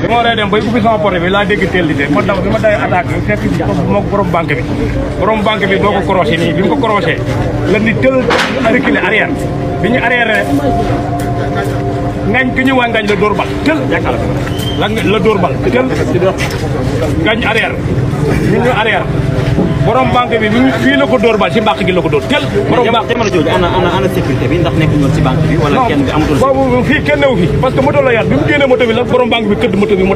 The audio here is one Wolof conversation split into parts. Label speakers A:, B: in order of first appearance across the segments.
A: bi ma waree dem bay ubbi sama porte bi laa dégg teel di ma daw bi ma day attaque bi fekk moo borom banque bi boo ko croché nii bi mu ko croché lan di tël reculer arrière bi ñu arrière ngañ ki ñu waa ngañ la dóor bal tël yaakaar la dóor bal tël ngañ arrière ñun ñu arrière borom banque bi fii la ko dóor bal si mbàq gi la ko dóor tël borom banque
B: jamono jooju ana sécurité bi ndax nekk ñoon si banque bi wala kenn bi amatul
A: boobu fii kenn newu fi parce que moto la yor bi mu génnee moto bi la borom banque bi këdd moto bi mu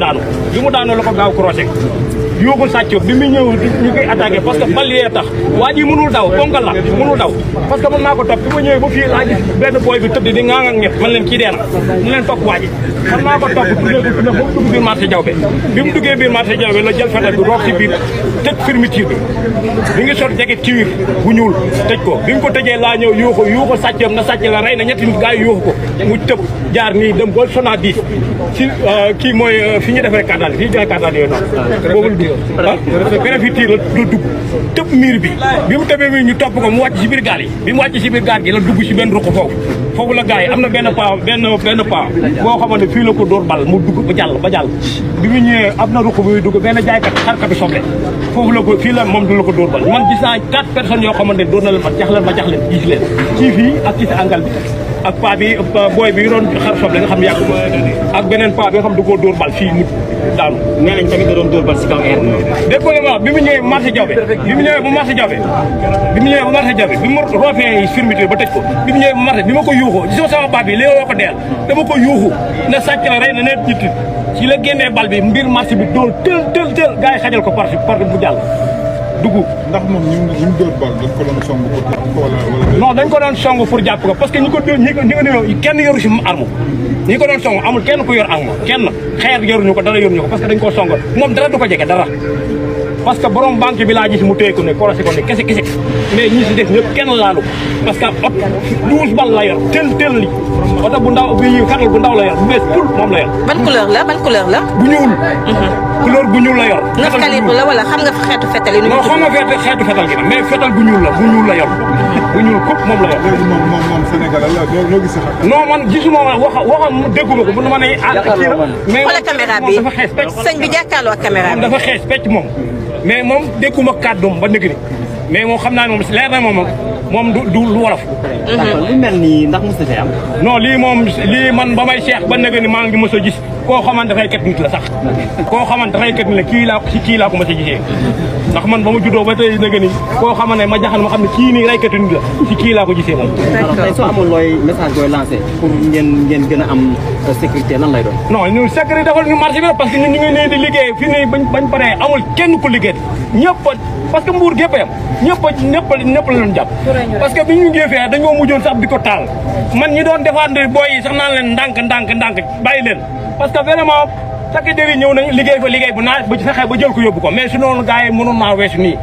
A: daanu la ko gaaw croisé yuuxu sàcc bi mu ñëw ñu koy attaqué parce que bal yee tax waa ji mënul daw ponkal la mënul daw parce que mën naa ko topp bi ma ñëwee ba fii laa gis benn booy bi tëdd di ngaa ak ñett man leen kii dee na ñu leen topp waa ji mën naa ko topp tuddee ba mu dugg biir marché Diawbe bi mu duggee biir marché Diawbe la jël fetal bi roog si biir tëj fermeture bi ngi sot jege ciwir bu ñuul tëj ko bi mu ko tëjee laa ñëw yuuxu sàccam na sàcc la rey na ñetti nit gars yi yuuxu ko mu tëb jaar nii dem ba sona 10 si kii mooy fi ñu defee carte d'identité fi ñu joxe carte d'identité yooyu noonu bénéficiaire la dugg tëb miir bi mu tëbee miir ñu topp ko mu wàcc si biir gaal yi bi mu wàcc si biir gaal gi la dugg si benn ruq foofu la gars yi am na benn paa boo xamante fii la ko dóor bal mu dugg ba jàll bi mu ñëwee am na ruq bi dugg benn jaaykat xarkatu soble foofu la ko fii la moom du la ko dóor bal man gis naa 4 personnes yoo xamante dóor na leen ma jax leen gis leen ci fii ak ci sa angal bi ak paa bi booy bi doon xar soble nga xam ne yàgg ak beneen paa bi nga xam du koo dóor bal fii mu daanu
B: nee nañ tamit da doon dóor bal si kaw air
A: dégg nga bi mu ñëwee marché Diawbe bi mu roofee fermeture ba tëj ko bi mu ñëwee ba marché bi ma ko yuuxoo gisoo sama baat bi léegi woo ko deel dama ko yuuxu na sàcc la rey na net ñitti ci la génnee bal bi mbir marché bi dóor tël gars yi xajal ko porte bu jàll dugg
C: ndax moom ñu dóor bal dañ ko doon song pour wala
A: non dañ ko doon song pour jàpp ko parce que ñi ko kenn yoru si arme ñi ko doon song amul kenn ku yor arme kenn xeer yoruñu ko dara yoruñu ko parce que dañ koo song moom dara du ko jege dara parce que borom banque bi laa gis mu téye ko ne korosé ko ne kese mais ñi si def ñëpp kenn laalu parce que ot 12 bal la yor tël li oto bu ndaw bi fetal bu ndaw la yor bu bees pul moom la yor.
D: ban couleur la
A: bu ñuul. couleur bu ñuul la yor.
D: 9 calibre la wala xam nga xeetu fetal yi.
A: non xam nga xeetu fetal gi nag mais fetal bu ñuul la yor bu ñuul kuk moom la yor.
C: léegi moom Sénégalais la loo gis sax.
A: non man gisuma waxam dégguma ko bu ma nee. kii la mais
D: xoolal caméra bi
A: dafa xees pecc.
D: sëñ bi jàkkaarloo ak caméra bi.
A: dafa xees pecc moom. mais moom dégguma kàddoom ba nëgg ni mais moom xam naa ne moom leer na moom du lu wolof.
B: d'accord lu mel nii ndax mos na fee am.
A: non lii man ba may Cheikh ba nëgg ni maa ngi mos a gis koo xamante dafay kat nit la sax. koo xamante dafay kat nit la kii laa ko mos a gisee ndax man ba ma juddoo ba tey nëgg ni koo xamante ne ma jaxal ma xam ne kii nii raykatu nit la si kii laa ko gisee moom.
B: d'accord tey soo amoon looy message booy lancé pour ngeen gën a am sécurité lan lay doon.
A: non ñu sécurité defal ñu marché bi parce que ñun ñu ngi nii di liggéey fii nii bañ paree amul kenn ku liggéey ñëpp parce que mbuur gépp yam ñëpp la doon jàpp parce que bi ñu ngi fee dañoo mujjoon sax di ko taal man ñi doon défendre booy yi sax naan leen ndànk bàyyi leen parce que vraiment chaque déri ñëw nañ liggéey fa liggéey bu naaj ba fexee ba jël ko yóbbu ko mais su noonu gars yi mënoon naa weesu nii